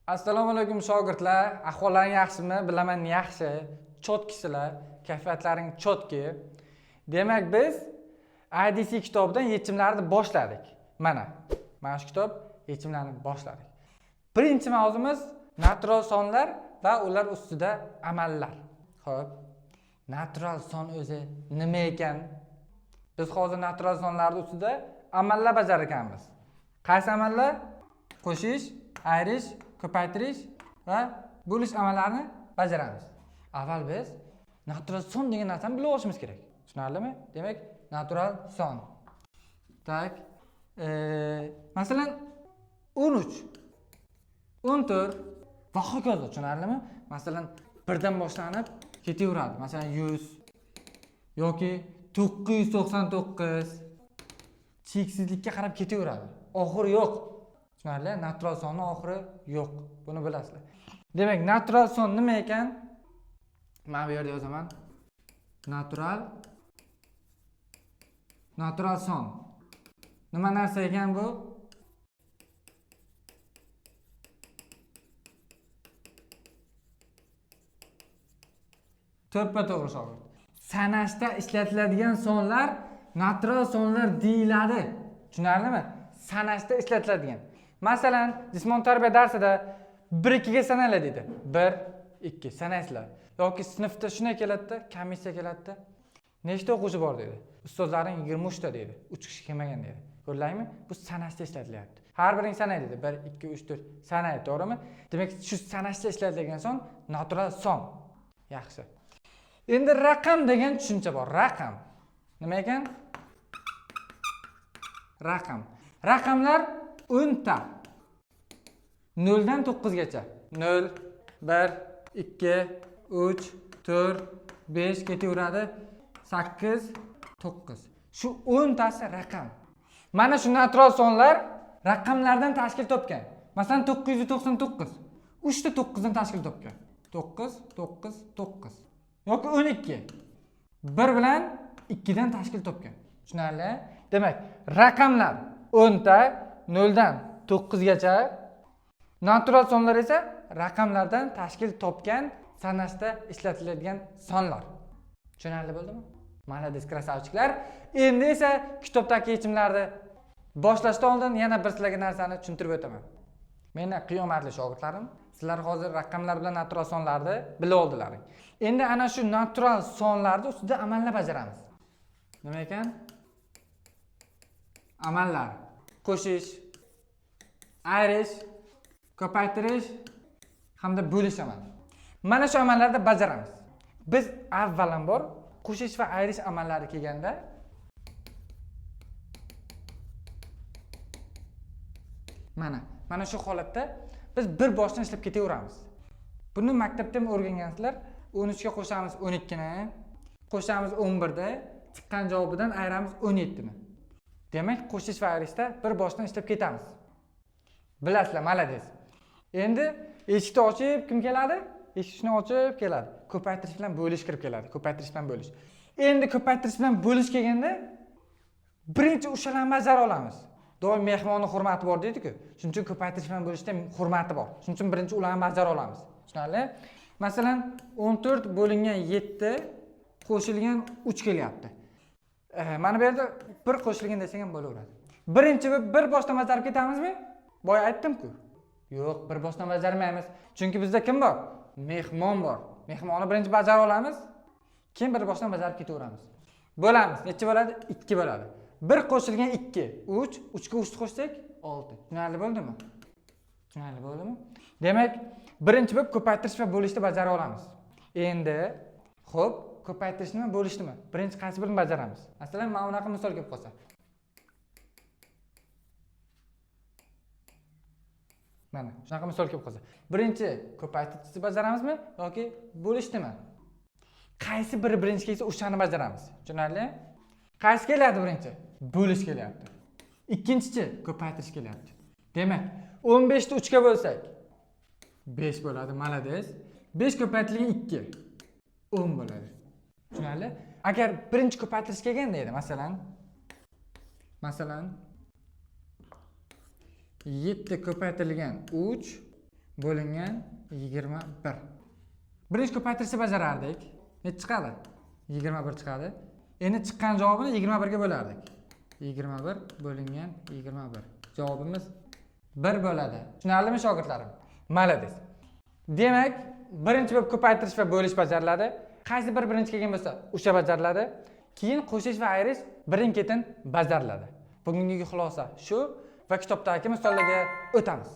Assalomu alaykum shogirdlar, ahvollaring yaxshimi? Bilaman yaxshi. Chotkisizlar, kayfiyatlaring chotki. Demak, biz IDC kitobidan yechimlarni boshladik. Mana shu kitob yechimlarni boshladik. Birinchi mavzumiz natural sonlar va ular ustida amallar. Xo'p, natural son o'zi nima ekan? Biz hozir natural sonlarning ustida amallar bajarar ekanmiz. Qaysi amallar? Qo'shish, ayirish, ko'paytirish va bo'lish amallarini bajaramiz. Avval biz natural son degan narsani bilib olishimiz kerak. Tushunarlimi? Demak, natural son. Tak. Masalan, 13, 14 va hokazo, tushunarlimi? Masalan, birdan boshlanib ketaveradi. Masalan, 100 yoki 999 cheksizlikka qarab ketaveradi. Oxiri yo'q. Tushunarli? Natural sonni oxiri yo'q. Buni bilasizlar. Demak, natural son nima ekan? Mana bu yerda yozaman. Natural son. Nima narsa ekan bu? To'ppa to'g'ri shogird. Sanashda ishlatiladigan sonlar natural sonlar deyiladi. Tushunarlimi? Sanashda ishlatiladigan. Masalan, jismoniy tarbiya darsida 1 2 ga sananglar deydi. 1 2 sanaysizlar. Yoki sinfda shunday keladida, komissiya keladida. Nechta o'quvchi bor deydi. Ustozlaring 23 ta deydi. 3 kishi kelmagan deydi. Ko'rdinglarmi? Bu sanashda ishlatilyapti. Har biring sanay deydi. 1 2 3 4 sanay, to'g'rimi? Demak, shu sanashda ishlatilgan son natural son. Yaxshi. Endi raqam degan tushuncha bor. Raqam. Nima ekan? Raqam. Raqamlar 10 ta. 0 dan 9 gacha. 0 1 2 3 4 5 ketaveradi. 8 9. Shu 10 tasi raqam. Mana shu natural sonlar raqamlardan tashkil topgan. Masalan, 999. 3 ta 9 dan tashkil topgan. 9 9 9. Yoki 12. 1 bilan 2 dan tashkil topgan. Tushunarli? Demak, raqamlar 10 ta 0 dan 9 gacha. Natural sonlar esa raqamlardan tashkil topgan sanashda ishlatiladigan sonlar. Tushunarli bo'ldimi? Молодец, красавчикlar. Endi esa kitobdagi yechimlarni boshlashdan oldin yana bir sizlarga narsani tushuntirib o'taman. Meni qiyomatli shogirdlarim, sizlar hozir raqamlar bilan natural sonlarni bilib oldilaring. Endi ana shu natural sonlarni ustida amallar bajaramiz. Nima ekan? Amallar. Qo'shish, ayirish, ko'paytirish hamda bo'lish amali. Mana shu amallarni bajaramiz. Biz avvalambor qo'shish va ayirish amallari kelganda mana shu holatda biz bir boshdan ishlab ketaveramiz. Buni maktabda ham o'rgangansizlar. 13 ga qo'shamiz 12 ni, qo'shamiz 11 da, chiqqan javobidan ayiramiz 17 ni. Demak, qo'shish va ayirishda bir boshdan ishlab ketamiz. Bilasizlar, молодец. Endi eshikni ochib kim keladi? Eshikni ochib keladi. Ko'paytirish bilan bo'lish kirib keladi. Ko'paytirish bilan bo'lish. Endi ko'paytirish bilan bo'lish kelganda birinchi o'shalarni bajara olamiz. Doim mehmonni hurmati bor deydi-ku. Shuning uchun ko'paytirish bilan bo'lishda hurmati bor. Shuning uchun birinchi ularni bajara olamiz. Tushunarli? Masalan, 14 bo'lingan 7 qo'shilgan 3 kelyapti. Mana bu yerda 1 qo'shilgan desak ham bo'laveradi. Birinchi bir boshdan bajarib ketamizmi? Boya aytdim-ku. Yo'q, bir boshdan bajarmaymiz. Chunki bizda kim bor? Mehmon bor. Mehmonni birinchi bajara olamiz, keyin bir boshdan bajarib ketaveramiz. Bo'lamiz. Necha bo'ladi? 2 bo'ladi. 1 qo'shilgan 2, 3, 3 ga 3 qo'shsak 6. Tushunarli bo'ldimi? Tushunarli bo'ldimi? Demak, birinchi bo'lib ko'paytirish va bo'lishni bajara olamiz. Endi, xo'p, ko'paytirishnimi, bo'lishnimi? Birinchi qaysi birini bajaramiz? Masalan, mana bunaqa misol kelib qolsa. Mana shunaqa misol kelib qolsa. Birinchi ko'paytirishni bajaramizmi yoki bo'lishnimi? Qaysi biri birinchi kelsa o'shani bajaramiz. Tushunarli? Qaysi kelyapti birinchi? Bo'lish kelyapti. Ikkinchisi ko'paytirish kelyapti. Demak, 15 ni 3 ga bo'lsak 5 bo'ladi, молодец. 5 ko'paytirilgan 2 10 bo'ladi. Tushunarli? Agar birinchi ko'paytirish kelganda edi, masalan 7 ko'paytirilgan 3 bo'lingan 21. Birinchi ko'paytirishni bajarardik. Necha chiqadi? 21 chiqadi. Endi chiqqan javobini 21 ga bo'lardik. 21 bo'lingan 21. Javobimiz 1 bo'ladi. Tushunarlimi, shogirdlarim? Молодец. Demak, birinchi bo'lib ko'paytirish va bo'lish bajariladi. Qaysi bir birinchi kelgan bo'lsa, o'sha bajariladi. Keyin qo'shish va ayirish birin-ketin bajariladi. Bugungi xulosa shu va kitobdagi misollarga o'tamiz.